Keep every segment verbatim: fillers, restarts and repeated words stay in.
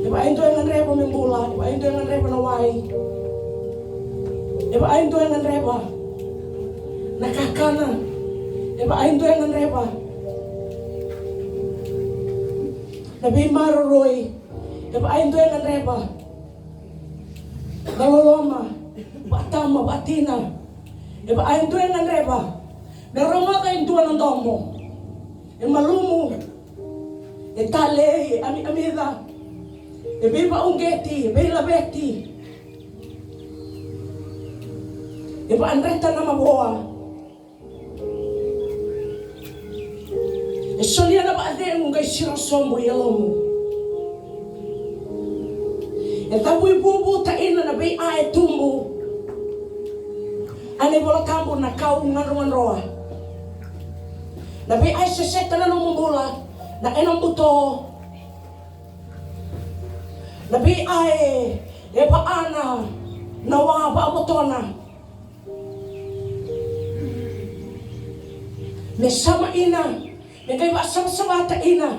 E vaka e dua e gadreva me bula, e vaka e dua e gadreva na wai, e vaka e dua e gadreva na kakana, e vaka e dua e gadreva na veimaroroi, e vaka e dua e gadreva na loloma, vaka tama, vaka tina. E vaka e dua e gadreva me rogoca e dua na domo, e malumu, e talei, e amicamica, e veivakauqeti, e veilaveti, e vakadreta na mavoa. E solia na vakacegu qai siro sobu i yalomu. E cavuivuvutaina na vei'a e tubu. A na iVola Tabu na kau gadrogadroa. Na vei'a e seseta na nomu bula, na ena buto. Na vei'a e, e va'a na, na wa va'avotona. Me samaina, me qai va'asavasavataina,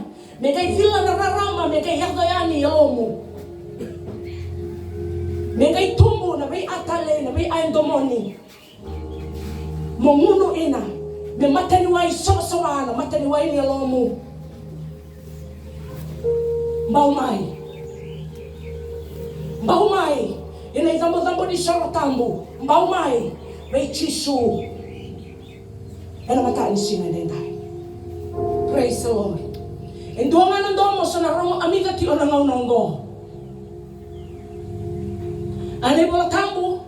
me qai cila na rarama, me qai yaco yani i yalomu. Me qai tubu na vei'a talei, na vei'a e domoni. Mo gunu ina, me mataniwai savasava na mataniwai ni yalomu. Bau mai. Bau mai. Ina icabocabo ni soro tabu. Bau mai. Vei Jisu. Ena mata ni siga edaidai. Praise the Lord. E dua ga na domo sa na rogo amica ti o na gauna oqo. A na iVola Tabu.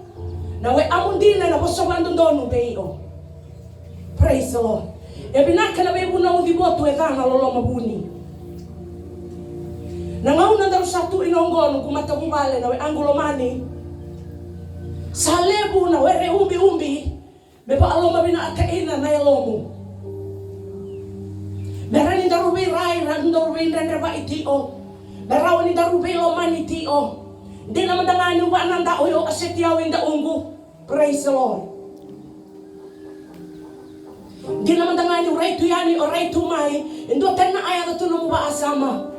Na we'amu dina ena vosa vakadodonu vei i'o. Praise the Lord. E vinaka na veivunauci votu e ca na loloma vuni. Na gauna daru sa tu ina oqo noqu matavuvale na we'aqu lomani. Sa levu na were ubiubi me va'alomavinakata'ina na yalomu. Me rawa ni daru veirai, rawa ni daru veidredreva'i ti'o. Me rawa ni daru veilomani ti'o. Dina mada ga ni'u va'anada'a o i'o a seti au i da'uqu. Praise the Lord. Dina mada ga ni'u rai tu yani, o rai tu mai, e dua tani na a yaco tu nomu va'asama.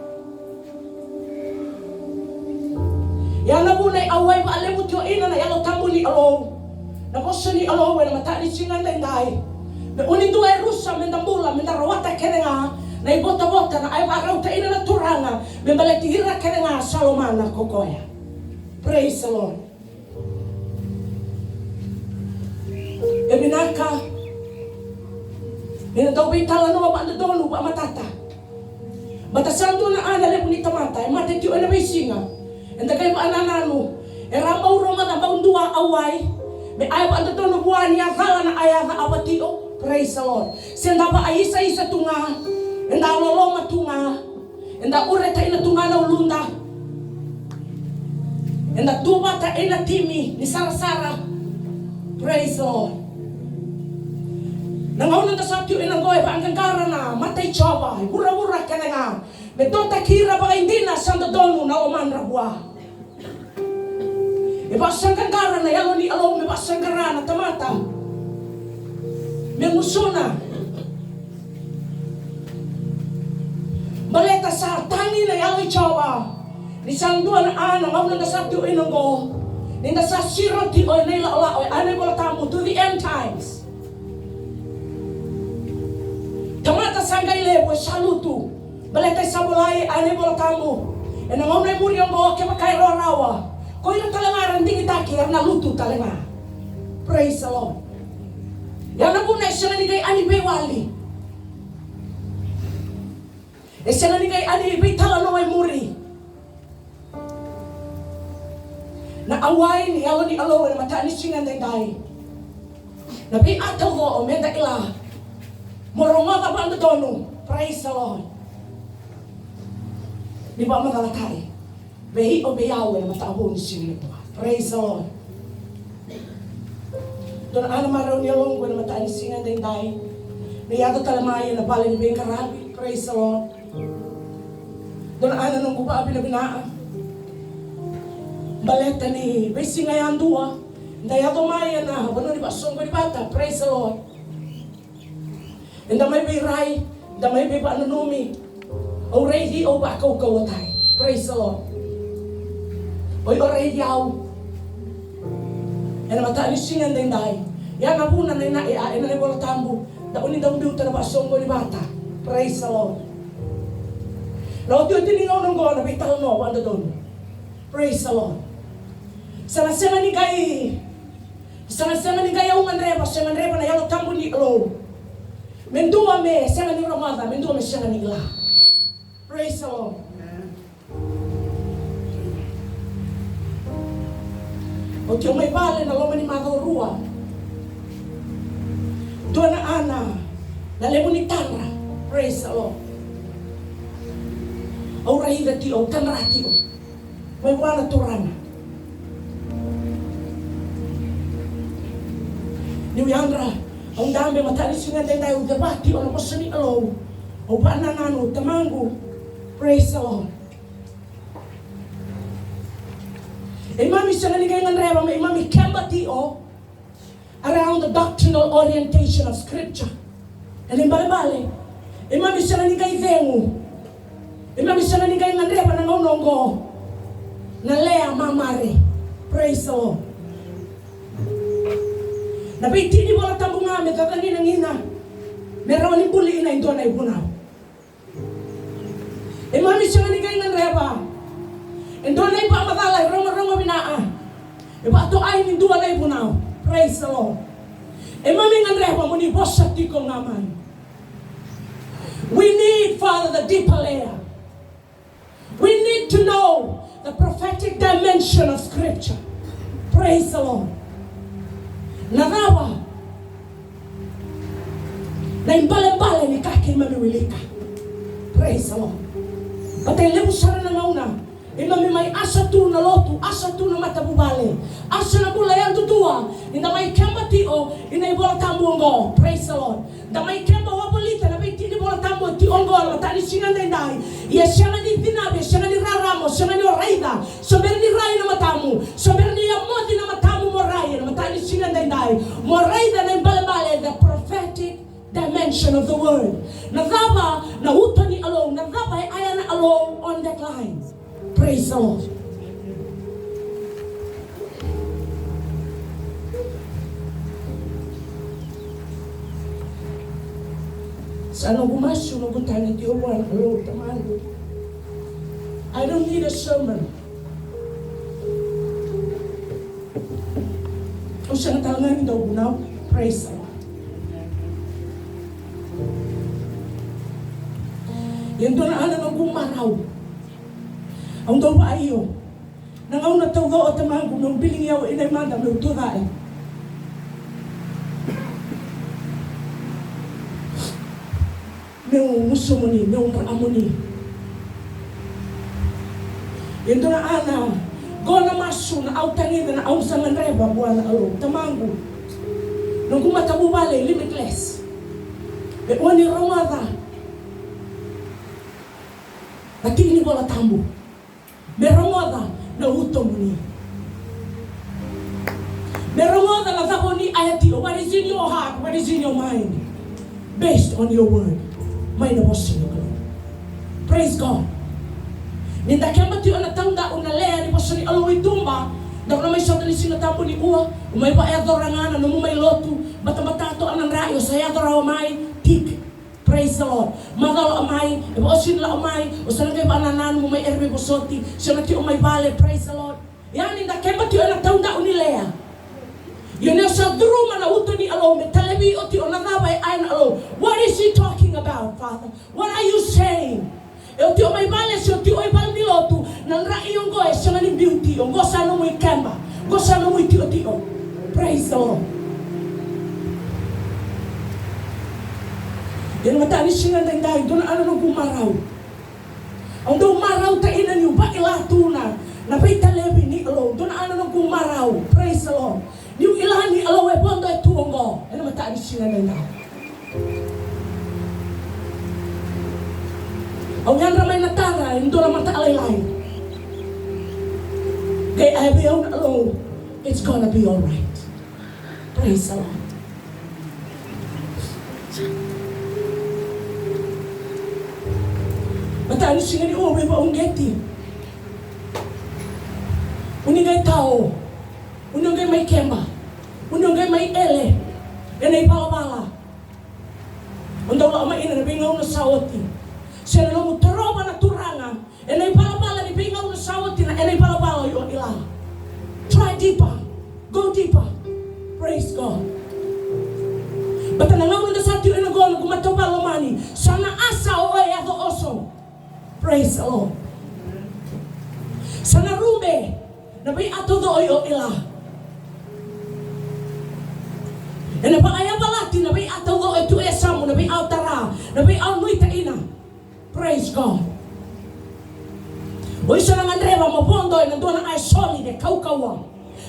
Ia na vuna e auai va'alevu ti'o ina na Yalo Tabu ni Alou. Na vosa ni Alou ena mata ni siga edaidai. Me uni dua e rusa, me da bula, me da rawata kece ga na ivotavota na a e va'arauta'ina na Turaga, me baleti ira kece ga sa lomana ko koya. Praise the Lord. E vinaka ni na dau veitalanoa va'adodonu va'amatata. Baleta sa dua na a na levu ni tamata e mate ti'o ena veisiga. Eda qai va'anananu, era bau rogoca bau dua auai. Me a e va'adodonu vua ni a cala na a yaca a vati'o. Praise the Lord. Se da va'aisaisa tu ga, eda loloma tu ga. Eda ureta ina tu ga na uluda. Eda tu vata ina timi ni sarasara. Praise the Lord. Na gauna da sa tu ina qo e vaqaqara na mata i Jiova, e vuravura kece ga. Me dotaki ira vakaidina sa dodonu na lomadra vua. E va'asaqaqara na Yalo ni Alou, me va'asaqara na tamata. Me gusuna. Baleta sa tagi na Yalo i Jiova. Ni sa dua na a na gauna da sa ti'o ina qo. Ni da sa siro ti'o ena ila'ola'a e a na iVola Tabu to the end times. Tamata sa qai levu e sa lutu. Baleta e sa volai a na iVola Tabu. Ena gauna e muri oqo kevaka e rawarawa, ko ira tale ga era digitaki era na lutu tale ga. Praise the Lord. Ia na vuna e sega ni qai a ni veiwali. E sega ni qai a ni veitalanoa e muri. Na auai ni Yalo ni Alou ena mata ni siga edaidai. Na vei'a tauco'o me da kila. Mo rogoca va'adodonu. Praise the Lord. Ni va'amacalataki vei i'o vei au ena mataka vou ni siga nikua. Praise the Lord. Dua na a na marau ni yaloqu ena mata ni siga edaidai. Me yaco tale mai ena vale ni veiqaravi. Praise the Lord. Dua na a na noqu va'avinavina'a. Baleta ni veisiga yadua da yaco mai ena vanua ni va'asoqoni vata. Praise the Lord. Eda mai veirai, da mai veiva'ananumi. Au raici, au va'akaukauwataki. Praise the Lord. Oi, o raici au. Ena mataka ni siga edaidai. Ia na vuna na ina e a ena iVola Tabu. Da oni dau biuta na vakasoqoni vata. Praise the Lord. Na otioti ni gauna oqo na veitalanoa vakadodonu. Praise the Lord. Sa na sega ni qai, sa na sega ni qai au gadreva, se gadreva na Yalo Tabu ni Kalou. Me dua me sega ni rogoca, me dua me sega ni kila. Praise the Lord. Oti au mai vale na loma ni macawa rua. Dua na ana na levu ni tadra. Praise the Lord. Au raica tiko, au tadra tiko. Mai vua na Turaga. Niu yadra, au dabe mataka ni siga edaidai, au ceva tiko na vosa ni Kalou. Au vakanananu, tamaqu. Praise the Lord. Keimami sega ni qai gadreva me keimami keba tiko around the doctrinal orientation of scripture. Ena ibalebale, keimami sega ni qai cegu. Keimami sega ni qai gadreva na gauna oqo na lea mamare. Praise the Lord. Na veitiki ni Vola Tabu ga me cacani na gina, me rawa ni buli ina e dua na ivunau. Keimami sega ni qai gadreva e dua na ivakamacala e rogorogo vinaka, e vakatokai ni dua na ivunau. Praise the Lord. Keimami gadreva mo ni vosa tiko ga mai. We need, Father, the deeper layer. We need to know the prophetic dimension of scripture. Praise the Lord. Na cava na ibalebale ni ka keimami wilika? Praise the Lord. Baleta e levu sara na gauna keimami mai asa tu na lotu, asa tu na matavuvale, asa na bula yadudua, ni da mai keba tiko ina iVola Tabu oqo. Praise the Lord. Da mai keba wavolita na veitiki ni Vola Tabu e tiko oqo na mataka ni siga edaidai. Ia sega ni cinavi, sega ni rarama, sega ni o raica. Sobera ni rai na matamu, sobera ni yamoci na matamu mo rai na mataka ni siga edaidai. Mo raica na ibalebale, the prophetic dimension of the word. Na cava na uto ni Kalou, na cava e kaya na Kalou on that line. Praise the Lord. Sa noqu masu, noqu tagi tiko vua na Kalou, Tamaqu. I don't need a sermon. Au sega tale ga ni dau vunau. Praise the Lord. Ia dua na ana noqu marau. Au dau vakaio. Na gauna taucoko, Tamaqu, meu biligi au ina i mada meu tucake. Meu gusumuni, meu dramuni. E dua na ana, qo na masu na au tagica, na au sa gadreva vua na Kalou. Tamaqu, noqu matavuvale limitless. E oni rogoca na tiki ni Vola Tabu. Me rogoca na utomuni. Me rogoca na cava oni kaya tiko. What is in your heart? What is in your mind? Based on your word. Mai na vosa ni Kalou. Praise God. Ni da keba tiko ena taudaku na lea ni vosa ni Kalou i tuba. Da na mai sota ni Siga Tabu nikua. Mai vakayacora ga na nomu mai lotu. Batabata toka na dra, o sa yaco rawa mai. Tik. Praise the Lord. Macawa lako mai, e vakaosi ni lako mai, o sa na qai vakanananu mo mai era veivosoti, se na tiko mai vale, praise the Lord. Ia ni da keba tiko ena taudaku ni lea. Ia ni o sa curuma na uto ni Kalou me talevi oti, o na cava e kaya na Kalou. What is he talking about, Father? What are you saying? E o tiko mai vale, se o tiko i vale ni lotu, na dra i oqo e sega ni biuti, oqo sa nomu ikeba, oqo sa nomu itikotiko. Praise the Lord. Ia na mataka ni siga edaidai, dua na ana noqu marau. Au dau marau taina niu vakila tu na, na veitalevi ni Kalou, dua na ana noqu marau. Praise the Lord. Niu kila ni Kalou e vodo e tu oqo ena mataka ni siga edaidai. Au yadra mai na tara e dua na mataka lailai. Qai kaya vei au na Kalou, it's gonna be all right. Praise the Lord. Mataka ni siga nikua au veivakauqeti. O ni qai tao, o ni qai mai keba, o ni qai mai ele ena ivalavala o dau lako mai ina na veigauna sa oti. Se na nomu tarova na Turaga ena ivalavala ni veigauna sa oti, na ena ivalavala o ila. Try deeper. Go deeper. Praise God. Bata na gauna da sa tiko ena qo, noqu matavuvale lomani, sa na asa o e yaco oso. Praise the Lord. Sa na rube na vei a taucoko o ila. Ena vakayavalati na vei a taucoko e tu e yasamu, na vei a o tara, na vei a o nuita ina. Praise God. O isa na gadreva mo vodo ena dua na a e solid e kaukauwa.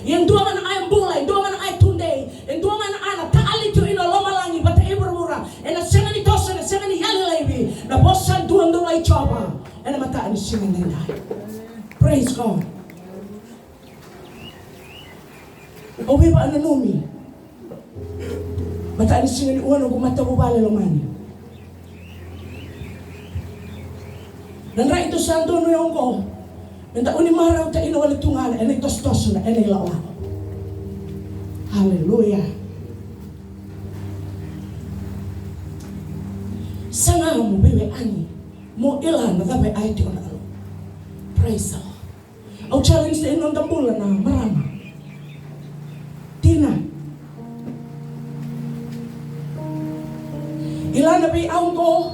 Ia e dua ga na a e bula, e dua ga na a e tudei, e dua ga na a na taqali tu ina lomalagi vata e vuravura. Ena sega ni toso, ena sega ni yali laivi na vosa duadua i Jiova ena mata ni siga daidai. Praise God. Au veivakananumi. Mata ni siga ni ua, noqu matavuvale lomani, na drai tu sa donu e oqo. Eda uni marauta ina wale tu ga na ena itosotoso, na ena ilawalawa. Haleluya. Saga mo veiwekani, mo ila na cava e a e tiko na alo. Praise the Lord. Au challenge e noda bula na marama. Tina. Ila na vei au qo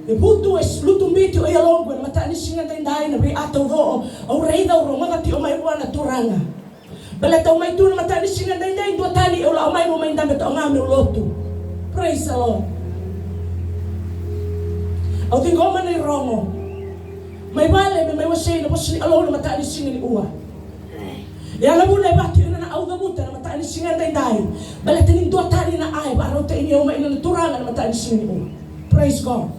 e vutu, e lutu biti o yaloqu ena mata ni siga daidai, na vei a taucoko au raica, au rogoca tiko mai vua na Turaga. Baleta au mai tu na mata ni siga daidai, dua tani au lako mai, au mai dabe toka ga meu lotu. Praise the Lord. Au ciqoma na irogo mai vale me mai wasei na vosa ni Alou na mata ni siga ni ua. Ia na vuna e vaka tu ina na au cavuta na mata ni siga daidai, baleta ni dua tani na a e vakarauta ini au mai na Turaga na mata ni siga ni ua. Praise God.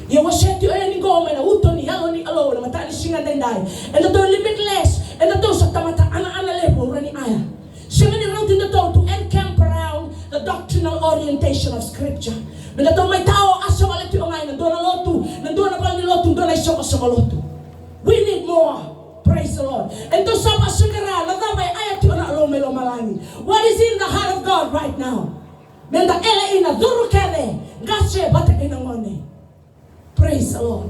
Ia wasea tiko yani qo mai na uto ni yalo ni Alou na mata ni siga daidai. Edatou limitless, edatou sa tamata anaana levu, au rawa ni aya. Sega ni rauti datou to encamp around the doctrinal orientation of scripture. Me datou mai tao asa wale tiko ga ina dua na lotu, na dua na vale ni lotu, dua na isoqosoqo lotu. We need more. Praise the Lord. Edatou sa vakasaqara na cava e aya tiko na Alou mai lomalagi. What is in the heart of God right now? Meda ele ina, curu kece, qase vata kei na gone. Praise the Lord.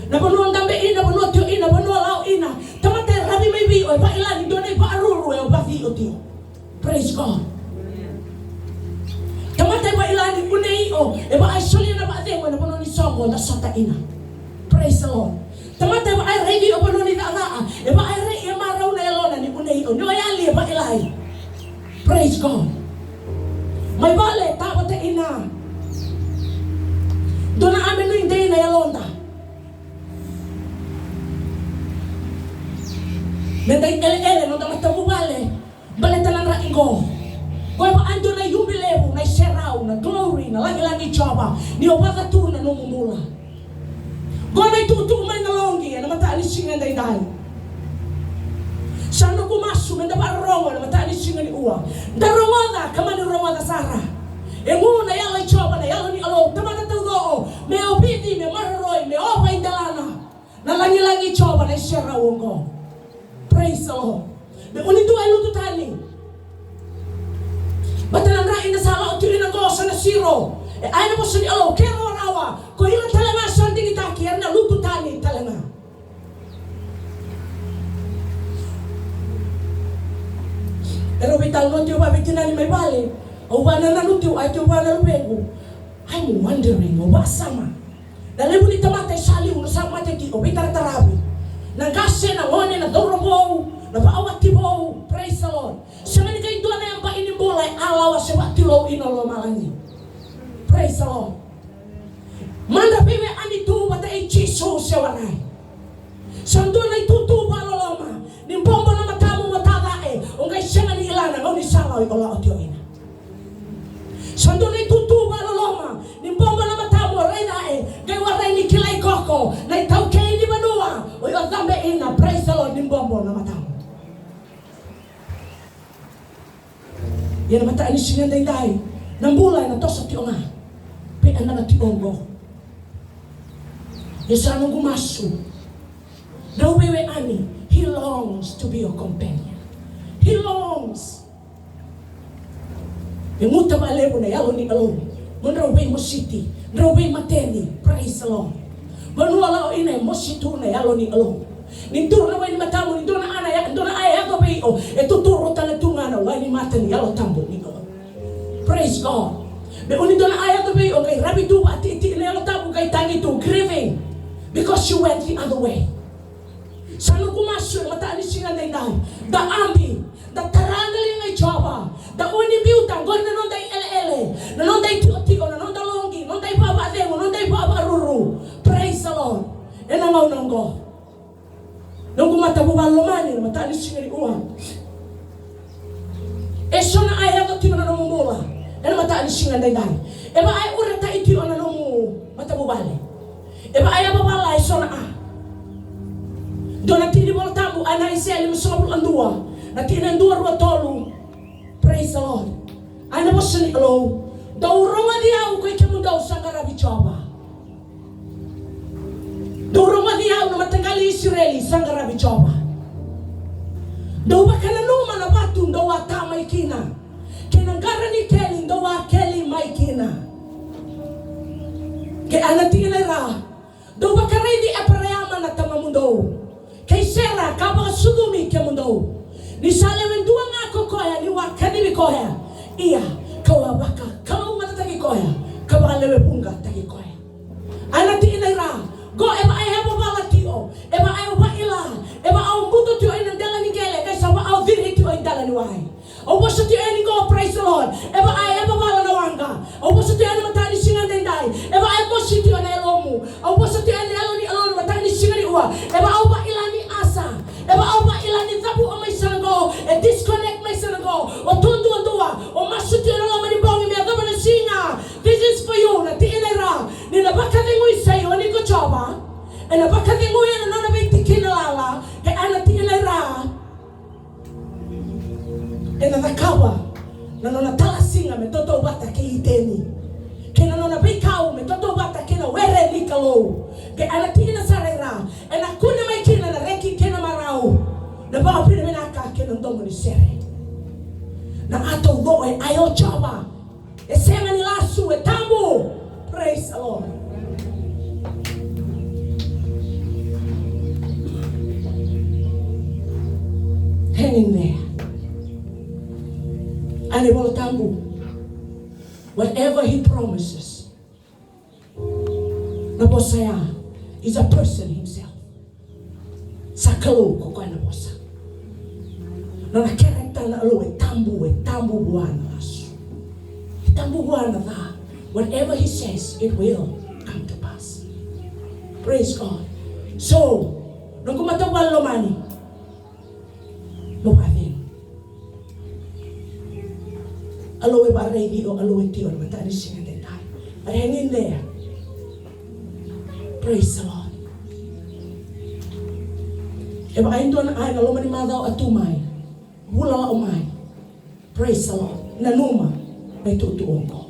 Na vanua dabe ina, vanua tio ina, vanua lao ina. Tamata e ravi mai vei o e vakaila ni dua na ivakaruru e o vaci o tio. Praise God. Tamata e vakaila ni une i o e vaka e solia na vakacegu ena vanua ni soqo na sota ina. Praise the Lord. Tamata e vaka e raici o vanua ni cakacaka, e vaka e rai e marau na yalona ni une i o, ni o yali e vakailai. Praise God. Mai vale tavata ina dua na a me nuidei na yaloda. Meda ieleele noda matavuvale. Baleta na draki qo, qo e vaka e dua na iubi levu, na iserau, na glory, na lagilagi Jiova ni o vaka tu na nomu bula. Qo na itukutuku mai na loqi ena mata ni siga daidai. Sa noqu masu meda vakarorogo ena mata ni siga ni ua. Da rogoca ka mani rogoca sara. E gu na yalo i Jiova, na yalo ni Alou, tamata taucoko, me ovici, me maroroi, me ova i delana. Na lagilagi Jiova na iserau oqo. Praise the Lord. Me uni dua e lutu tani. Bata na dra ina sa lako tu ina qo sa na siro. E aya na vosa ni Alou, ke rawarawa, ko ira tale ga sa digitaki era na lutu tani tale ga. Era veitalanoa tiko vaveitinani mai vale. Au vanananu tiko, ai tiko vua na luvequ. I'm wondering, au vakasama. Na levu ni tamata e sa liu, na sa mate tiko, veitarataravi. Na qase, na gone, na cauravou, na vakawati vou, praise the Lord. Sega ni qai dua na yabaki ni bula e a lawa se vakatilou ina lomalagi. Praise the Lord. Mada veiwekani tu vata kei Jisu se warai. Sa dua na itutu vakaloloma, ni bobo na matamu mo tacae, o qai sega ni kila na gaunisala o lako tiko ina. Sa dua na itutu vakaloloma, ni bobo na matamu o raica e, qai warai ni kilai koto na itaukei ni vanua o cabe ina, praise the Lord, ni bobo na matamu. Ia na mata ni siga daidai, na bula ena toso tiko ga. Pe ena na tiko oqo. Ia sa noqu masu. Drau veiwekani, heal longs to be your companion. He longs. E guta vakalevu na yalo ni Alou mo drau veimositi, drau veimateni. Praise the Lord. Vanua lako ina e mosi tu na yalo ni Alou. Ni duru na wai ni matamu, ni dua na ana ya, dua na a e yaco vei iko, e tuturu tale tu ga na wai ni mata ni Yalo Tabu ni Alou. Praise God. Me uni dua na a e yaco vei iko, qai ravi tu vakatikitiki na Yalo Tabu, qai tagi tu, grieving, because you went the other way. Sa noqu masu ena mataka ni siga daidai, da abi, da tara na liga i Jiova, da uni biuta. Qori na noda ieleele, na noda itikotiko, na noda loqi, noda ivakavakacegu, noda ivakavakaruru. Praise the Lord. Ena gauna oqo, noqu matavuvale lomani, ena mataka ni siga nikua, e so na a e yaco tiko na nomu bula ena mataka ni siga daidai. E vaka e uretaki tiko na nomu matavuvale. E vaka e yavavala e so na a. Dua na tiki ni Vola Tabu, a na Aisea limasagavulu ka dua, na tikina e dua, rua, tolu. Praise the Lord. A na vosa ni Alou: Dou rogoci au, koi kemudou sa qaravi Jiova. Dou rogoci au, na mataqali Isireli, sa qaravi Jiova. Dou vakananuma na vatu dou a ta mai kina, kei na qara ni keli dou a keli mai kina. Ke a na tikina e ra: Dou vakaraici Eparayama na tamamudou, kei Sera ka vakasucumi kemudou. Ni sa lewe dua ga ko koya niu a kacivi koya, ia kau a vakakalougatataki koya ka vakalewevuqataki koya. A na tikina e ra: Qo e vaka e yavavala tiko, e vaka e vakaila, e vaka o buto tiko ena dela ni qele, qai sa vaka o ciri tiko e dela ni wai. Au vosa tiko yani qo, praise the Lord, e vaka e yavavala na waqa. Au vosa tiko yani mataka ni siga daidai, e vaka e mosi tiko na yalomu. Au vosa tiko yani na yalo ni Alou mataka ni siga nikua, e vaka o vakaila ni asa, e vaka o vakaila ni cavu o mai sana qo, e disconnect mai sana qo. O tu duadua, o masu tiko ena loma ni bogi me yacova na siga. This is for you. Na tikina e ra: Ni na vakacegui Saioni ko Jiova, ena vakacegui ena nona veitikina lala. Ke a na tikina e ra: Ena cakava na nona talasiga me tautauvata kei Iteni, kei na nona veikau me tautauvata kei na were ni Kalou. Ke a na tikina sara e ra: Ena kune mai kina na reki kei na marau, na vakavinavinaka kei na domo ni sere. Na a taucoko e a o Jiova. E sega ni lasu, e tabu. Praise the Lord. Hang in there. A na iVola Tabu: Whatever he promises. Na vosa ya is a person himself. Sa Kalou ko koya na vosa. Nona character na Alou e tabu, e tabu vua na lasu, e tabu vua na ca. Whatever he says, it will come to pass. Praise God. So, noqu matavuvale lomani, mo vakacegu. Alou e vakaraici iko, Alou e tiko ena mataka ni siga daidai. But hang in there. Praise the Lord. E vaka e dua na a ena loma ni macawa a tu mai, vula lako mai. Praise the Lord. Nanuma na itukutuku oqo.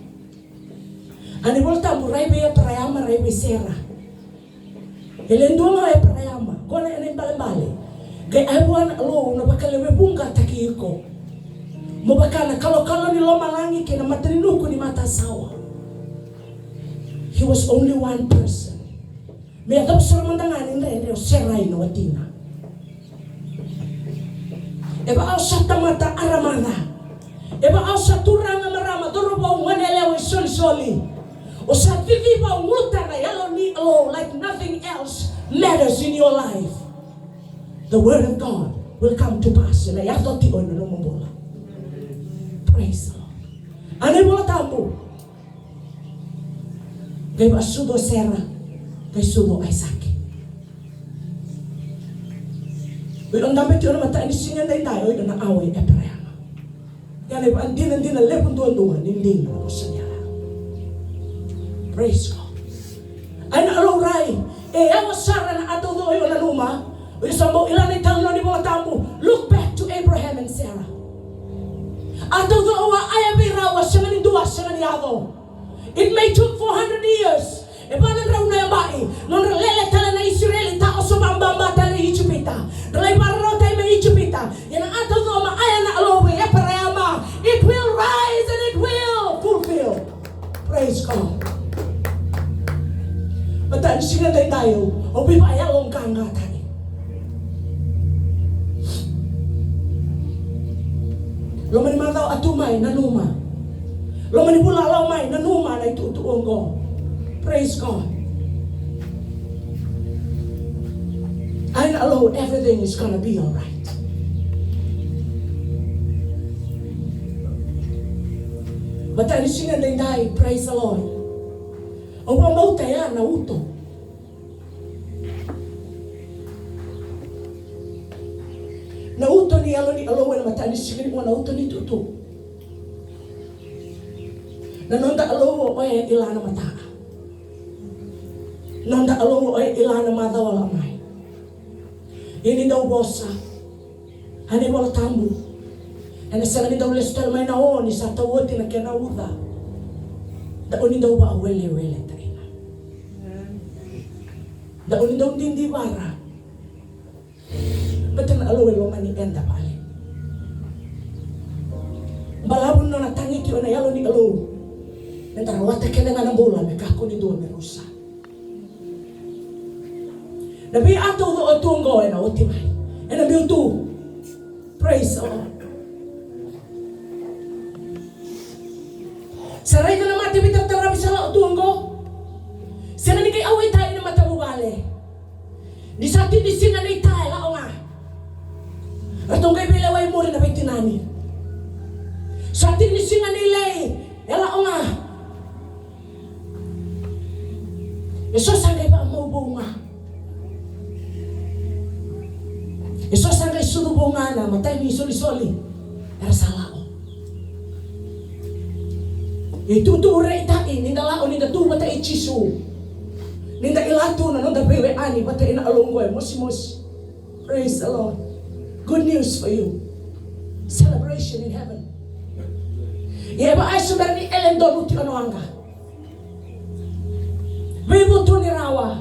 A na iVola Tabu: Rai vei Eparayama, rai vei Sera. E le dua ga o Eparayama, qo na ena ibalebale. Qai a vua na Alou: Na vakalewevuqataki iko mo vaka na kalokalo ni lomalagi kei na mataninuku ni matasawa. He was only one person. Me yacova sara mada ga ni dredre o Serai na watina. E vaka o sa tamata aramaca. E vaka o sa turaga, marama, cauravou, goneyalewa, isolisoli. O sa cici vakaoguta na yalo ni Alou, like nothing else matters in your life. The word of God will come to pass. Ena yaco tiko ena nomu bula. Praise the Lord. A na iVola Tabu: Qai vakasucu o Sera, qai sucu o Aisake. O iko dabe tiko ena mataka ni siga daidai, o iko na awa i Eparayama. Ia na ivakadinadina levu duadua ni dina na vosa ni yalayala. Praise God. A na Alou rai, e yawa sara na a taucoko, o iko nanuma. O iko sa bau kila na italanoa ni Vola Tabu. Look back to Abraham and Sarah. A taucoko a aya vei rau, a sega ni dua, a sega ni yaco. It may took four hundred years. E va na drau na yabaki, nodra lele tale na Isireli, taoso vakababa tale na Ijipita. Dra lai vakarau tu mai, nanuma. Loma ni vula, lako mai, nanuma na itutu oqo. Praise God. Ena Alou, everything is gonna be all right. Matai ni siga daidai, praise the Lord. Au vakabauta ya na uto. Na uto ni Yalo ni Alou ena matai ni siga nikua, na uto ni tutu. Na noda Alou o koya e kila na mata. Noda Alou o koya e kila na macawa lako mai. Ia ni dau vosa. Ena iVola Tabu. Ena sega ni dau lesu tale mai na o ni sa tau oti na kena uca. Dau ni dau vakawelewele taina. Dau ni dau didivara. Baleta na Alou e lomani eda vale. Balavu na nona tagiti o na Yalo ni Alou. Meda rawata kece ga na bula me kakua ni dua me rusa. Na vei a taucoko tu oqo ena oti mai. Ena biu tu. Praise the Lord. Sa raica na mate veitarataravi sa lako tu oqo. Sega ni qai auaitaki na matavuvale. Ni sa tini siga ni ta e lako ga. Ratou qai veilewai muri na veitinani. Sa tini siga ni lei e lako ga. E so sa qai vakamau vou ga. E so sa qai sucu vou ga na matai ni solisoli. Era sa lako. E tutu reitaki ni da lako, ni da tu vata i Jisu. Ni da kila tu na noda veiwekani vata ena Alou oqo e mosimosi. Praise the Lord. Good news for you. Celebration in heaven. Ia e vaka e so bera ni ele donu tiko na waqa. Veivutuni rawa.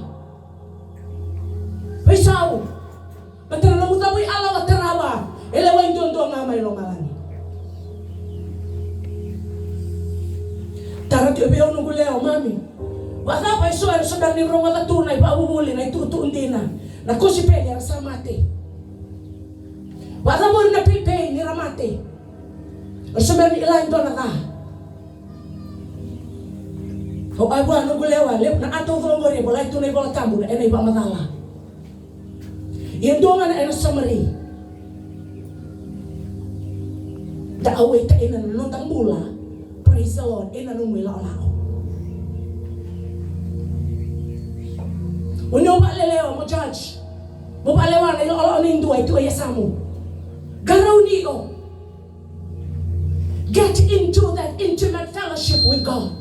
Veisau. Baleta na nomu cavu i alawa tarava. E lewai duadua ga mai lomalagi. Tara tiko vei au noqu lewa, mami. Vakacava e so era so bera ni rogoca tu na ivakavuvuli, na itukutuku dina, na kosipeli era sa mate? Vakacava o ira na peipei ni ra mate? Era so bera ni kila e dua na ca. Au a vua noqu lewa, levu na a taucoko qori e volai tu na iVola Tabu ena ivakamacala. Ia dua ga na ena summary. Da auaitaki na noda bula. Praise the Lord. Ena nomu ilakolako. O ni o vakalelewa mo judge. Mo vakalewa na ilakolako ni dua e tu e yasamu. Qarauni iko. Get into that intimate fellowship with God.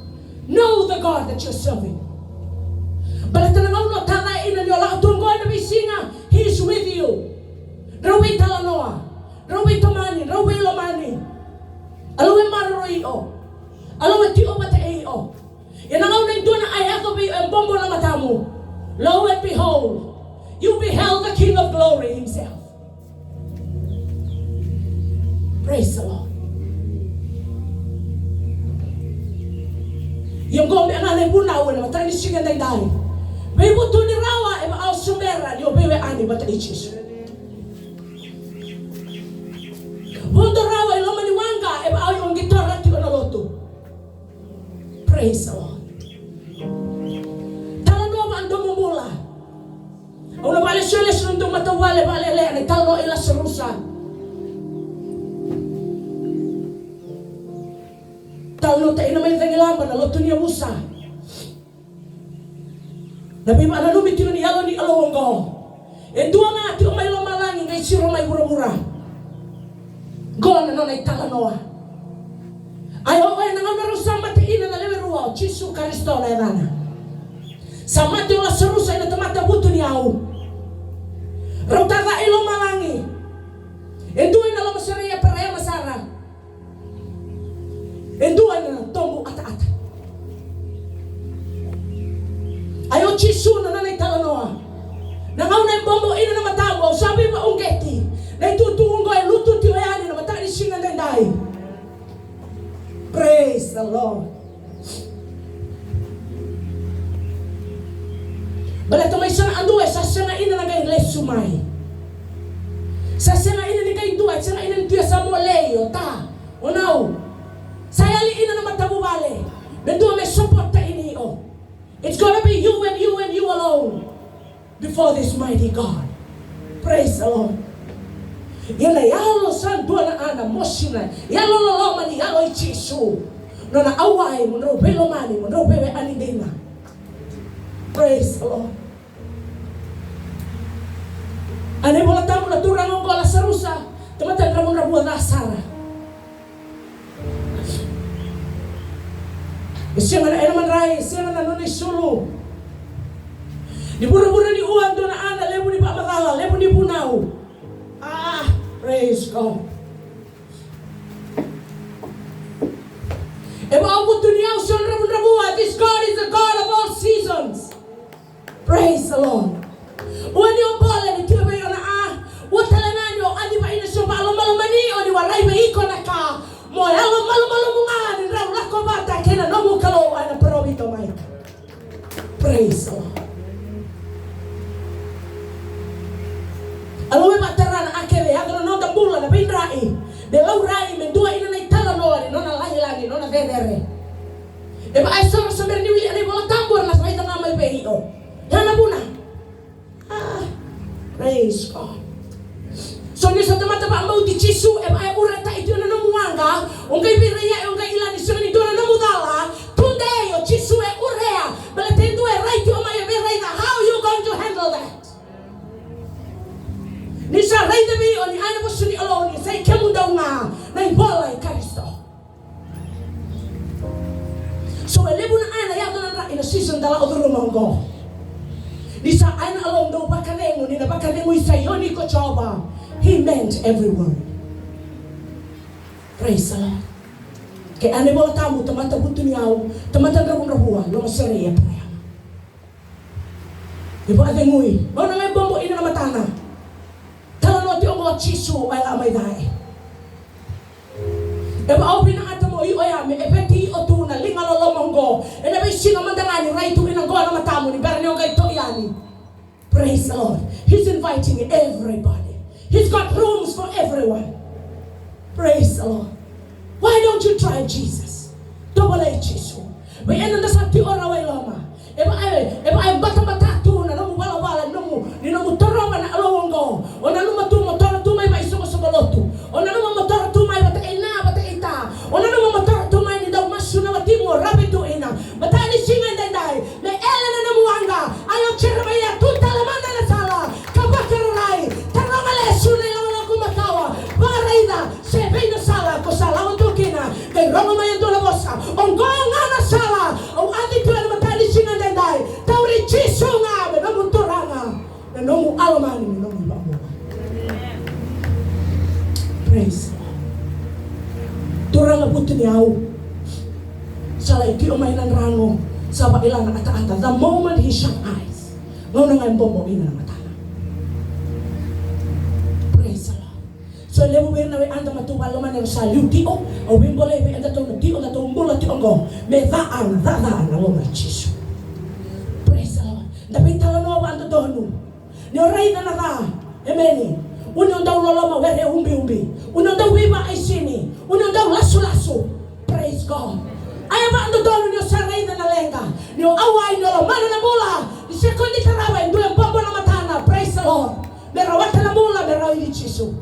Know the God that you're serving. Baleta na gauna o tacake kina ni o lako tu oqo ena veisiga, He is with you. Drau veitalanoa, drau veitomani, drau veilomani. Alou e maroroi iko. Alou e tiko vata kei iko. Ia na gauna e dua na ka e yaco vei iko, e bobo na matamu. Lo and behold, you beheld the King of Glory himself. Praise the Lord. Ia oqo me na ivunau ena matai ni siga daidai. Veivutuni rawa e vaka o se bera ni o veiwekani vata kei Jisu. Vodo rawa i loma ni waqa e vaka o qitora tiko na lotu. Praise the Lord. Talanoa vakadomobula. Au na vakalesuya lesu na dua matavuvale vakalele ena italanoa i Lasarusa. Talanoa taina mai cagilaba na lotu ni yavusa. Na veivakananumi tiko ni Yalo ni Alou oqo. E dua ga tiko mai lomalagi qai siro mai vuravura. Qo na nona italanoa. Ai o koya na gauna rau sa mate kina na lewe rua, o Jisu Karisito na yacana. Sa mate o Lasarusa, na tamata vutuniyau. Rau tacake i lomalagi. E dua ena loma sara i Eparaama sara. E dua ena tobu ataata. Ai o Jisu na nona italanoa. Na gauna e bobo kina na matamu, au sa veivakauqeti. Na itutu oqo e lutu tiko yani ena mataka ni siga daidai. Praise the Lord. Baleta mai sa na dua e sa sega kina na qai lesu mai. Sa sega kina ni qai dua, e sega kina ni dua sa molei, o ta. O nau sa yali ina na matavuvale me dua me support-taki ni o. It's gonna be you and you and you alone before this mighty God. Praise the Lord. Ia na yalo sa dua na ana mosi na yalo loloma ni yalo i Jisu. Nona auai mo drau veilomani, mo drau veiwekani dina. Praise the Lord. A na iVola Tabu na turaga oqo o Lasarusa, tamata dravudravua ca sara. E sega na, ena madrai, e sega na nona isulu. Ni vuravura ni ua dua na ana levu ni vakamacala, levu ni vunau. Ah, praise God. E vakavutuniyau, so dravudravua, this God is the God of all seasons. Praise the Lord. Ua ni o bole ni tio vei o na a. Ua tale ga ni o adi vei na so vakalomalomani o ni warai vei iko na ka. Mo yalo malumalumu ga ni drau lako vata kei na nomu Kalou a na parau vei iko mai. Praise the Lord. A lou e vakatara na a kece, yaco na noda bula na veidrai. Me laurai, me dua ina na italanoa ni nona lagilagi, nona cecere. E vaka e soro sa bera ni wili ena iVola Tabu, era na raica ga mai vei iko. Ya na vuna. Ah, praise God. So ni sa tamata vakabauti Jisu, e vaka e uretai tiko na nomu waqa, o qai veirai, o qai kila ni sega ni dua na nomu cala. Today o Jisu e urea, baleta e dua e rai tiko mai e veiraica. How you going to handle that? Ni sa raica vei iko ni a na vosa ni Kalou ni sa i kemudou ga na ivola i Karisito. So e levu na a na yaco na dra ina season da lako curuma oqo. Ni sa a na Kalou dau vakacegu, ni na vakacegui Saioni ko Jiova. He meant every word. Praise the Lord. Ke a na iVola Tabu, tamata vutuniyau, tamata dravudravua, lomasere i Eparama. E vakacegui. Gauna ga e bobo ina na matana. Talanoa tiko oqo o Jisu, o yala mai cake. E vaka au vinakata mo i oya me eveti iko tu na liga loloma oqo. Ena veisiga mada ga ni rai tu ina oqo na matamu ni bera ni o qai toki yani. Praise the Lord. He's inviting everybody. He's got rooms for everyone. Praise the Lord. Why don't you try Jesus? Tovolei Jisu. Vei eda da sa tiko rawa i loma. E vaka e, e vaka e batabata tu na nomu valavala, nomu, ni nomu torova na Kalou oqo. O nanuma tu mo toro tu mai vei soqosoqo lotu. O nanuma mo toro tu mai vata kei na, vata kei ta. O nanuma mo toro tu mai ni dau masu na watimu o ravi tu ina. Mataka ni siga edaidai, me yali na nomu waqa. Ai o Jeremaia, tu tale mada na sala ka vakararai. Taroga lesu na ilakolako makawa. Vakaraica se vei na sala ko sa lako tu kina. Qai rogo mai e dua na vosa. Oqo ga na sala au adi tu ena mataka ni siga edaidai. Tauri Jisu ga me nomu Turaga. Na nomu a lomani, na nomu ivakabula. Praise the Lord. Turaga vutuniyau. Sa lai tiko mai na drano. Sa vakaila na kataata. The moment he shut eyes. Gauna ga e bobo ina na matana. Praise the Lord. So e levu vei ira na wekada matavuvale lomani era sa liu tiko. Au veibolei vei eda tou na tiko, na tou bula tiko oqo. Me ca na, ca, ca na loma i Jisu. Praise the Lord. Da veitalanoa vakadodonu. Ni o raica na ca, emeni. Uni o dau loloma were ubiubi. Uni o dau veivakaisini. Uni o dau lasulasu. Praise God. Ai e vakadodonu ni o sa raica na leqa. Ni o auai ni o lomana na bula. Ni se koni tarava e dua e bobo na matana. Praise the Lord. Me rawata na bula, me rawa i Jisu.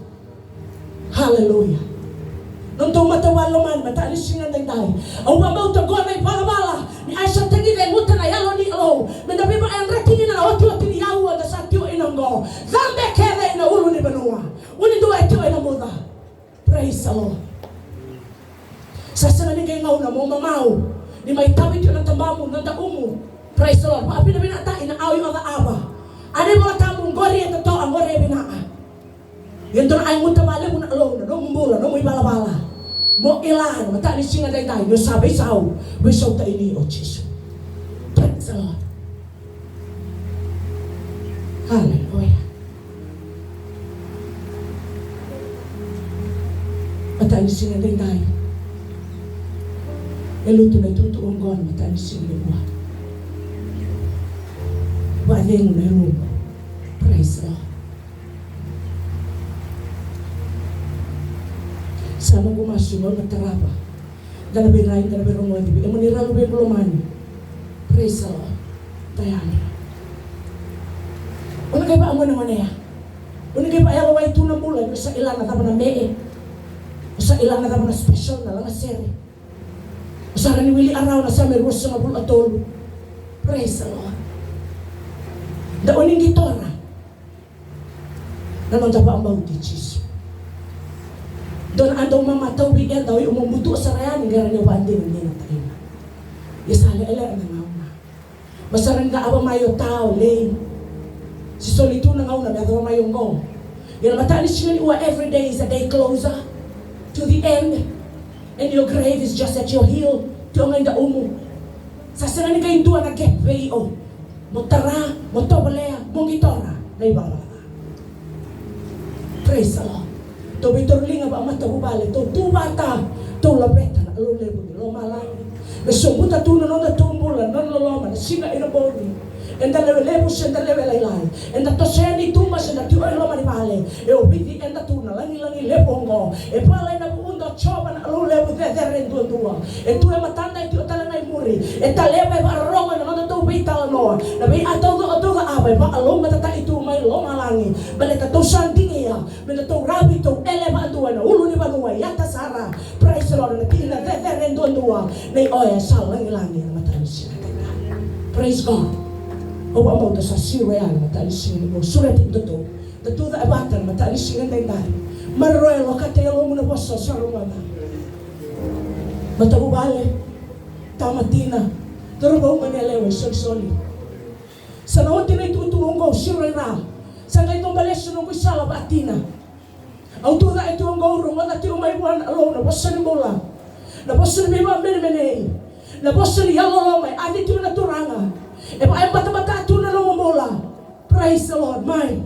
Hallelujah. Nodatou matavuvale lomani, mataka ni siga edaidai. Au vakabauta oqo na ivalavala ni a sa tagica e guta na yalo ni Kalou. Me da veivakayadrati kina na otioti ni aua da sa tiko ina oqo. Cabe kece ina ulu ni vanua. Uni dua e tiko ina buca. Praise the Lord. Sa sega ni qai gauna mo mamau. Ni mai tavi tiko na tabamu, na daumu. Praise the Lord. Vakavinavinakataki na au i oca ava. A na iVola Tabu, qori e totoka, qori e vinaka. Ia dua na ai guta vakalevu na Kalou na nomu bula, nomu ivalavala. Mo kila na mataka ni siga edaidai ni o sa veisau, veisau taini o Jisu. Praise the Lord. Hallelujah. Mataka ni siga edaidai. E lutu na itukutuku oqo na mataka ni siga nikua. Vakacegu na irumu. Praise the Lord. Sa noqu masu, au na tarava. Da na veirai, da na veirogoci, emuni ra luvei lomani. Praise the Lord. Diana, o na qai vakagonegonea. O na qai vakayalowai tu na bula, ni o sa kila na cava na mee. O sa kila na cava na special, na lagasere. O sa rawa ni wili rawa na Same ruasagavulu ka tolu. Praise the Lord. Da o ni qitora na noda vakabauti Jisu. Dua na ka dau mamata vei keda, o iko mo butu sara yani, qai rawa ni o vakadinadinataka. Ia sa lekaleka na gauna. Sa rawa ni da ava mai o ta, o lei. Sa soli tu na gauna me yacova mai oqo. Ia na mataka ni siga nikua, every day is a day closer to the end. And your grave is just at your heel. Tiko ga i daumu. Sa sega ni qai dua na gap vei iko. Mo tara, mo tovolea, mo qitora na ivalavala ca. Praise the Lord. Tou veitauriliga vakamatavuvale, tou tu vata, tou laveta na Kalou levu ni lomalagi me sobuta tu na nodatou bula, na nona loloma, na siga kei na bogi. Eda lewe levu se da lewe lailai, eda toso yani i tuba se da tiko i loma ni vale, e ovici eda tu na lagilagi levu oqo. E vala ena vukuda o Jiova na Kalou levu cecere duadua. E tu e matada, e tiko tale ga i muri. E taleva, e vakarorogo ena nodatou veitalanoa. Na veika taucoko tou cakava e vakalougatataki tu mai lomalagi. Baleta tou sa digia me datou ravi, tou ele vakadua ena ulunivanua, i Yatasara. Praise the Lord. Na tikina cecere duadua nei Oya sa lagilagi ena mataka ni siga. Praise God. Au vakabauta sa siro yani ena mataka ni siga nikua. Sureti datou. Da tucake vata ena mataka ni siga edaidai. Maroroya, lokata yalomu na vosa o sa rogoca. Matavuvale, tama, tina, cauravou, goneyalewa, isolisoli. Sa na oti na itukutuku oqo, au siro i ra. Sa qai toba lesu noqu isala vakatina. Au tucake tu oqo, au rogoca tiko mai vua na Kalou na vosa ni bula. Na vosa ni veivakamenemenei. Na vosa ni yalololoma, e ati tiko na Turaga. E vaka e batabata tu na nomu bula. Praise the Lord, mai.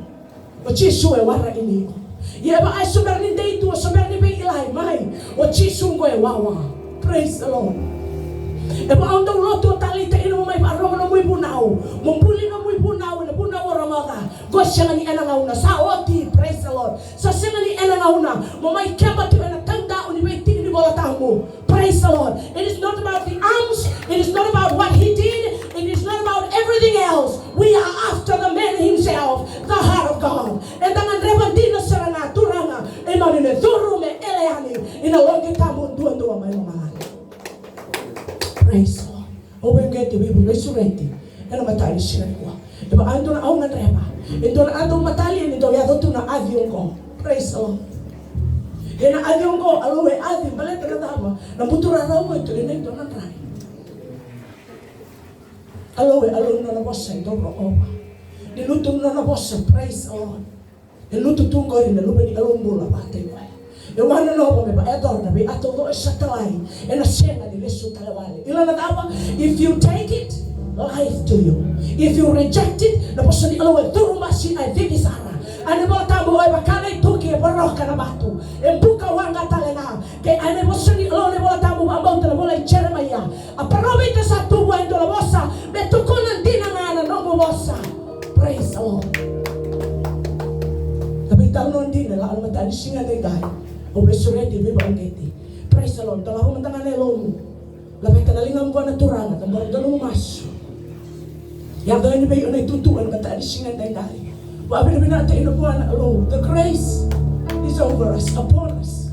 O Jisu e waraki iko. Ia e vaka e sobera ni dei tu, o sobera ni veikilai, mai. O Jisu oqo e wawa. Praise the Lord. E vaka o dau lotu, o taleitaka ni mo mai vakarorogo nomu ivunau. Mo buli nomu ivunau ena vunau o rogoca. Qo e sega ni kena gauna, sa oti, praise the Lord. Sa sega ni kena gauna mo mai keba tiko ena taudaku ni veitiki ni Vola Tabu. Praise the Lord. It is not about the arms. It is not about what he did. It is not about everything else. We are after the man himself, the heart of God. Eda gadreva dina sara ga, Turaga, e mani me curu me ele yani ina loqi tabu duadua mai lomalagi. Praise the Lord. Au veiqeti, veivakaisureti ena mataka ni siga nikua. E vaka e dua na ka au gadreva, e dua na ka dau matalia ni dau yaco tu na aci oqo. Praise the Lord. Ena aci oqo, Alou e aci baleta na cava? Na buturara oqo e tu ena dua na drai. Alou e Alou ni nona vosa e dau rokova. Ni lutu na nona vosa, praise the Lord. E lutu tu qori na Luve ni Kalou bula vakataki koya. E wanonova me vakayacora na veika taucoko e sa talai. Ena sega ni lesu tale wale. Kila na cava? If you take it, life to you. If you reject it, na vosa ni Kalou e curu masi, e cici sara. A ni Vola Tabu, e vaka na ituki e voroka na vatu, e buka waqa tale ga. Kei a ni vosa ni Kalou na iVola Tabu, vakabauta na vola i Jeremaia. A parofita sa tu vua e dua na vosa, me tukuna dina ga na noqu vosa. Praise the Lord. Na veitalanoa dina e lako ena mataka ni siga edaidai. Au veisureti, veivakauqeti. Praise the Lord. Dolava mada ga na yalomu. Laveta na ligamu vua na Turaga, cabora na nomu masu. Yaco yani vei iko na itutu ena mataka ni siga edaidai. Vakavinavinakataki iko vua na Kalou. The grace is over us, upon us.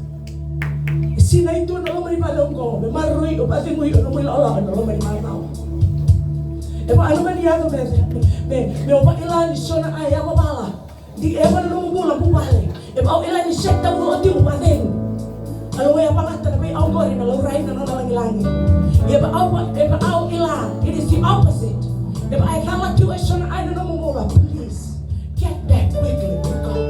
E sinai tu ena loma ni vale oqo me maroroi iko, vakacegui iko, nomu ilakolako ena loma ni marau. E vaka na mani yaco me, me, me o vakila ni so na ka e yavala. Dikeva na nomu bula, vuvale. E vaka au kila ni se taucoko tiko vakacegu. Kalou e yavalata na veika oqori me laurai na nona lagilagi. Ia e vaka au, e vaka au kila, it is the opposite. E vaka e cala tiko e so na ka ena nomu bula, please get back quickly to God.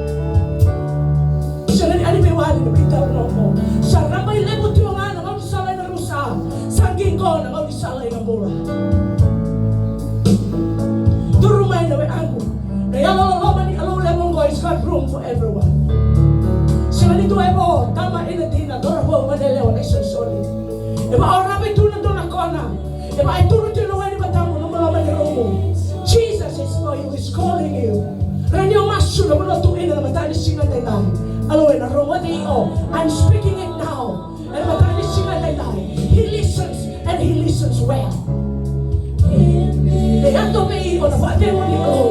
Sega ni a ni veiwali na veitalanoa oqo. Sa rabailevu tiko ga na gaunisala ena rusa. Sa qiqo na gaunisala ena bula. Curu mai na wekaqu. Na yalololoma ni Kalou levu oqo, he's got room for everyone. Sega ni dua e vo, tama, ina, tina, cauravou, goneyalewa, na isolisoli. E vaka o ravi tu ena dua na kona. E vaka e turu tu na wai ni matamu, nomu loma ni rumu. Jesus is for you, he's calling you. Rawa ni o masu, Nomu lotu ena mataka ni siga edaidai. Alo, ena rogoci o. I'm speaking it now. Ena mataka ni siga edaidai. He listens and he listens well. Me yaco vei iko na vakacegu ni Kalou.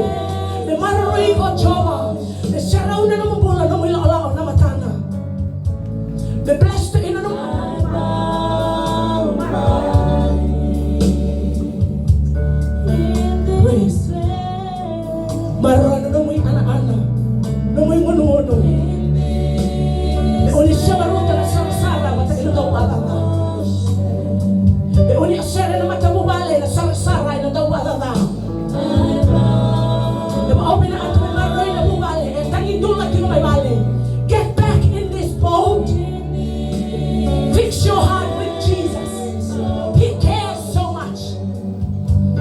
Me maroroi iko o Jiova. Me serau na nomu bula, nomu ilakolako na matana. Me bless tu ina nomu. Praise. Maroroi na nomu ianaana, nomu igunugunu. Me oni sema ruta na sarasara vata kei na dauvakacaca. Me oni sere na matavuvale na sarasara ena dauvakacaca. E vakaope na atu me maroroi na vuvale, e tagi dula tiko mai vale. Get back in this boat. Fix your heart with Jesus. He cares so much.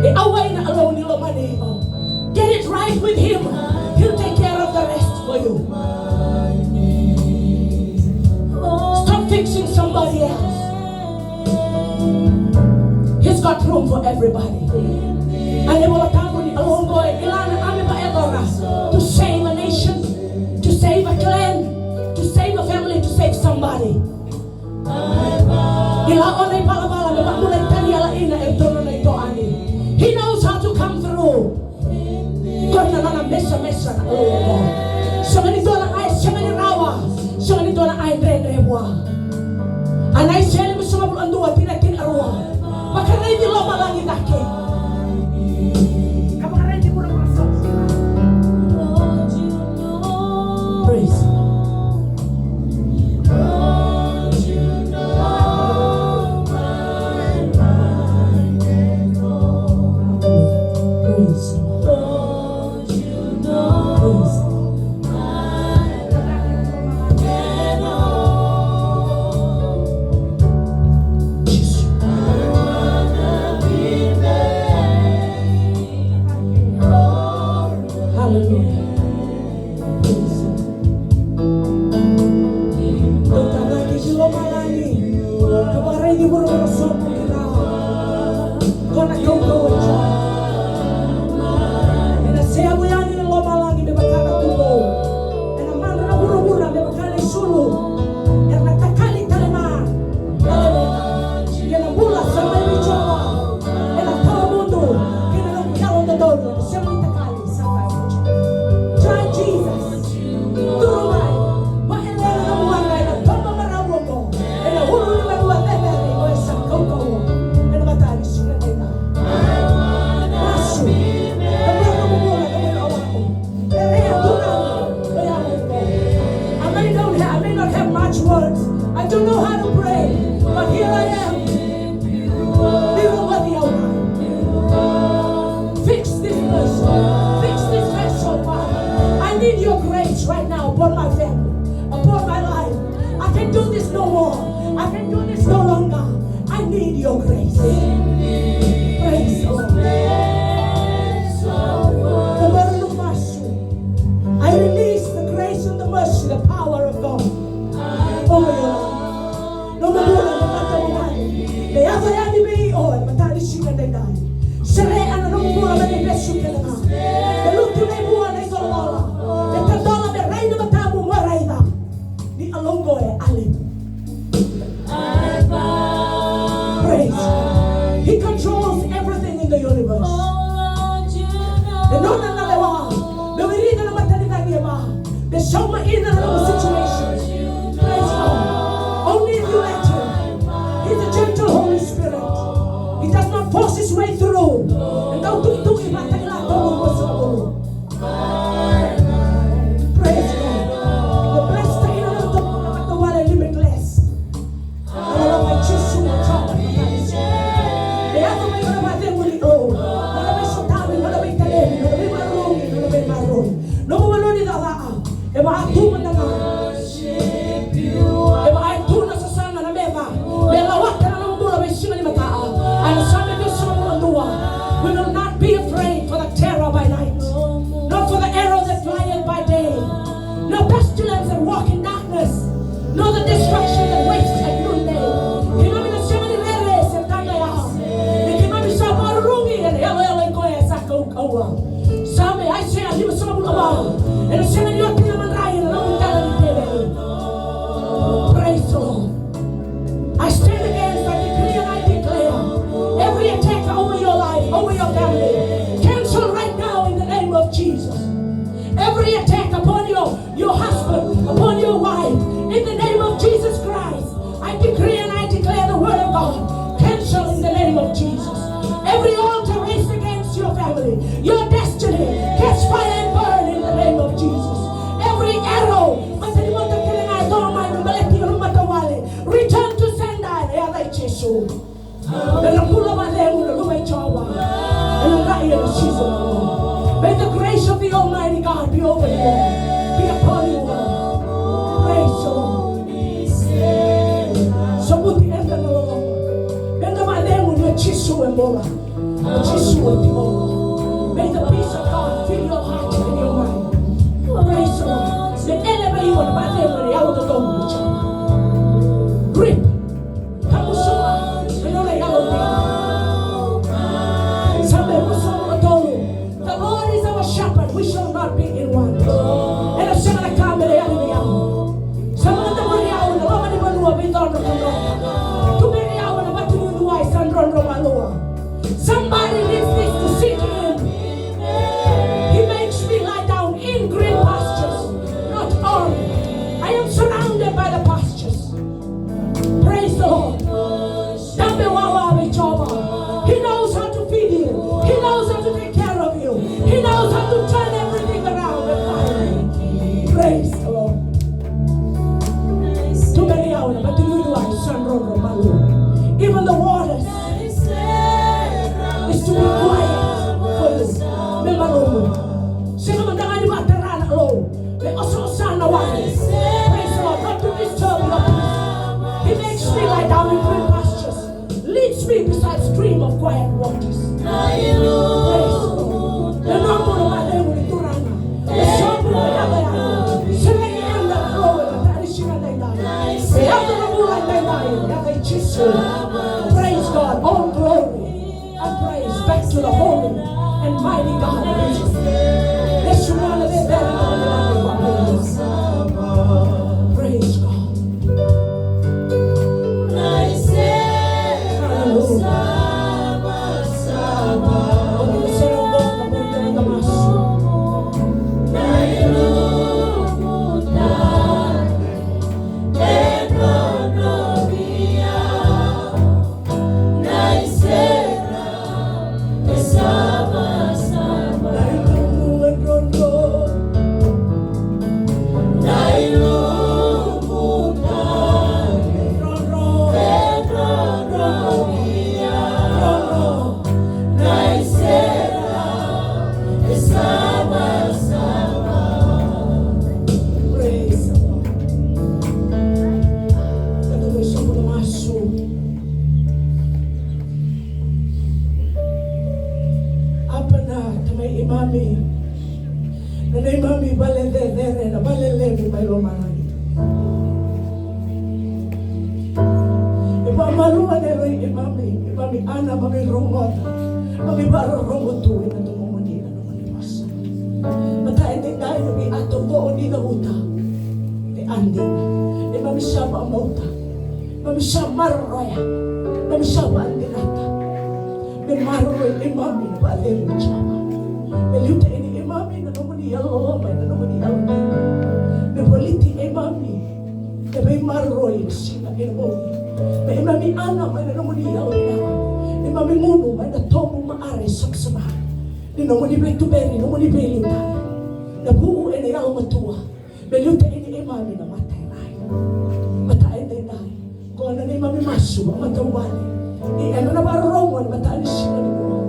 E auai na Kalou ni lomani iko. Get it right with him. He'll take care of the rest for you. Stop fixing somebody else. He's got room for everybody. A ni vola tabu ni Kalou oqo e kila na ka me vakayacora. To save a nation, to save a clan, to save a family, to save somebody. Kila o na ivalavala me vakabulai tani yala ina e toro na itoani. He knows how to come through. Ko na nona mesamesa na Kalou oqo. Sega ni dua na ka e sega ni rawa. Sega ni dua na ka e dredre vua. A na Aisea limasagavulu ka dua, tikina e tinikarua. Vakaraici lomalagi cake. Ka vakaraici vuravura sa. Praise. Praise. Hallelujah. Dou tara ki lomalagi, ka vakaraici vuravura sobu ki na. Ko na kaukauwa e Jiova. Ena seavu yani na lomalagi me vaka na tubou. Ena madra na vuravura me vaka na isulu. Era na takali tale ga na lewena. Ia na bula sa mai vei Jiova. Ena tawamudu kei na nomu yalododonu. Sega ni takali. Dry Jesus. Turu mai. Vakayalia na nomu waqa ena toba marau oqo. Ena ulu ni vanua cecere o e sa kaukauwa. Ena mataka ni siga edaidai. Masu. Ena nomu bula, nomu ilakolako. Kerea Turaga, o yau oqo. I may not have, I may not have much words. I don't know how to pray. But here I am. Ni rogoci au mai. Fix this person. Fix this vessel, Father. I need your grace right now upon my family, upon my life. I can do this no more. I can do this no longer. I need your grace. Praise the Lord. I release the grace and the mercy, the power of God over your life. Nomu bula, nomu matavuvale. Me yaco yani vei iko ena mataka ni siga edaidai. Serea na nomu bula mai na ivesu kece ga. Me lutu na ivua, na icolacola. Me tadola, me rai na matamu, mo raica. Ni Kalou oqo e levu. Praise. He controls everything in the universe. E nona na lewa. Me wirica na mata ni cagi e va. Me sauma ina na nomu situation. Praise God. Only if you let him. He's a gentle Holy Spirit. He does not force his way through. E dau tukituki vata kei na Kalou. Praise God. The blessed are you, Lord, the one limitless. Ena yaca i Jisu na Kalou. E yaco mai na vakacegu ni Kalou. Na veisotavi, na veitalevi, na veimaroroi, na veimaroroi. Nomu vanua ni cakacaka. E vaka tu mada ga. Praise the Lord. Not to disturb your peace. He makes me lie down in green pastures. Leads me beside stream of quiet waters. Praise the Lord. Na nomu na vale ni Turaga. E sobu na yaga yaga. Sega ni yaga na roe na tari sina na idai. E yaga na bula na idai. Yaga i Jisu. Praise God. All glory and praise back to the holy and mighty God of Israel. Yesu mwana vevere na mwana wa Mungu. Praise God. Hallelujah. Praise the Lord. Kada mai sobu na masu. Apa na tamai imami, na neimami vale cecere, na vale levu mai lomalagi. E vakamalua na yalo i imami, imami ana, mami rogoca, mami vakarorogo tu ena domomuni na nomuni vosa. Mata e daidai na veika taucoko ni cavuta. E a dina. E mami sa vakamauta. Mami sa maroroya. Mami sa vakadinata. Me maroroi imami na vakacegu i Jiova. Me liutaki imami na nomuni yalo loloma, na nomuni yalo dina. Me voliti imami na veimaroroi ena siga ena bogi. Me imami ana mai na nomuni yalo vinaka. Imami gunu mai na tobu, maare, savasava. Ni nomuni veituberi, nomuni veiliutaki. Na vu ena yalomatua. Me liutaki imami na mata e rai. Mata e daidai. Qo na neimami masu, a matavuvale. Ni ena na vakarorogo ena mata ni siga nikua.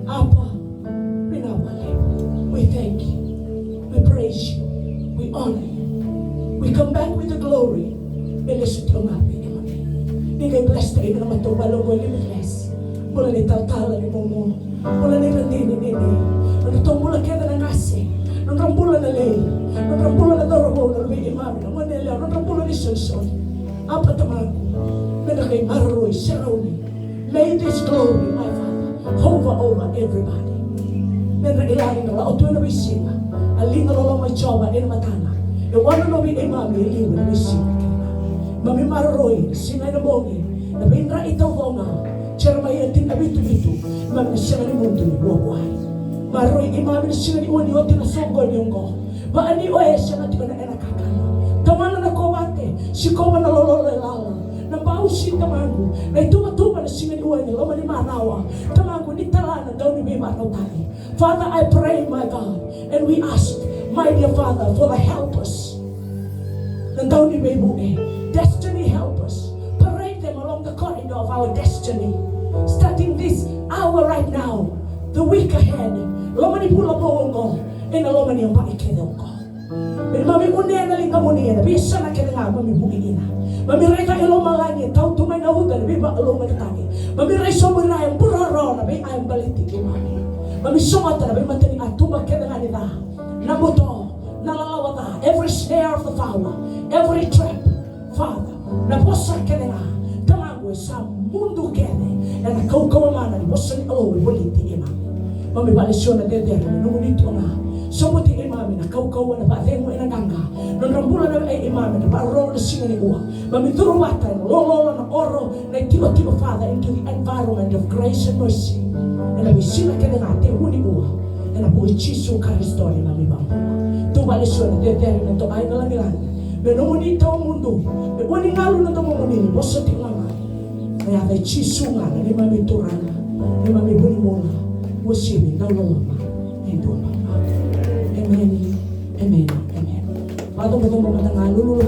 Apa, vinaka vakalevu. We thank you. We praise you. We honor you. We come back with the glory. Me lesu tiko ga vei imami. Ni qai bless tiko na matavuvale oqo, limitless. Bula ni talatala ni momo. Bula ni radini ni nei. Nodratou bula kece na qase. Nodra bula na lei. Nodra bula na cauravou, na luvei imami, na gone yalewa, nodra bula ni solisoli. Apa Tamaqu, me na qai maroroi, serauni. May this glory, my Father, hover over everybody. Me na ilagi na lako tu ena veisiga. Na liga loloma i Jiova ena matana. E wanonovi imami e liu ena veisiga kece ga. Mami maroroi, siga ena bogi. Na veidrai taucoko ga. Jeremaia tini na vitu vitu, mami na sega ni mudu ni vuavuai. Maroroi imami na siga ni ua ni oti na soqoni oqo. Vaka ni o e sega tiko na ena kakana. Tamana na kovate, sikova na lololo e lala. Na bau si Tamaqu, na ituvatuva na siga ni ua ni loma ni marawa. Tamaqu ni tala na dau ni veivakarautaki. Father, I pray, my God, and we ask, my dear Father, for the helpers. Na dau ni veivuke, destiny helpers. Parade them along the corridor of our destiny. Starting this hour right now, the week ahead. Loma ni vula vou oqo, ena loma ni yabaki kece oqo. Me mami unea na ligamuni ena veiyasana kece ga mami vuki kina. Mami raica e lomalagi e tau tu mai na uca na veivakalougatataki. Mami rai sobu ira e buroro na veiyabaliti keimami. Mami sogota na veimatani katuba kece ga ni ca. Na buto, na lalawa ca, every snare of the fowler, every trap, Father, na vosa kece ga, Tamaqu e sa mudu kece, ena kaukauwa mana ni vosa ni Kalou e voliti imami. Mami valesu na cecere, na nomuni tu ga, sobuti imami na kaukauwa, na vakacegu, ena qaqa, nodra bula na vei imami, na vakarorogo na siga ni ua, mami curu vata, ena lololo, na oro, na itikotiko, Father, into the environment of grace and mercy. Ena veisiga kece ga, tekivu nikua, ena vuku i Jisu Karisito na neimami iVakabula. Tu valesu na cecere, na dokai, na lagilagi. Me nomuni tawamudu, me ua ni galu na domomuni ni vosa tiko ga mai. Na yaca i Jisu ga, na neimami Turaga, neimami vu ni bula, uasivi, dau loloma, e dua bau ga. Emeni, emeni, emeni. Vakacaucau mada ga, lululu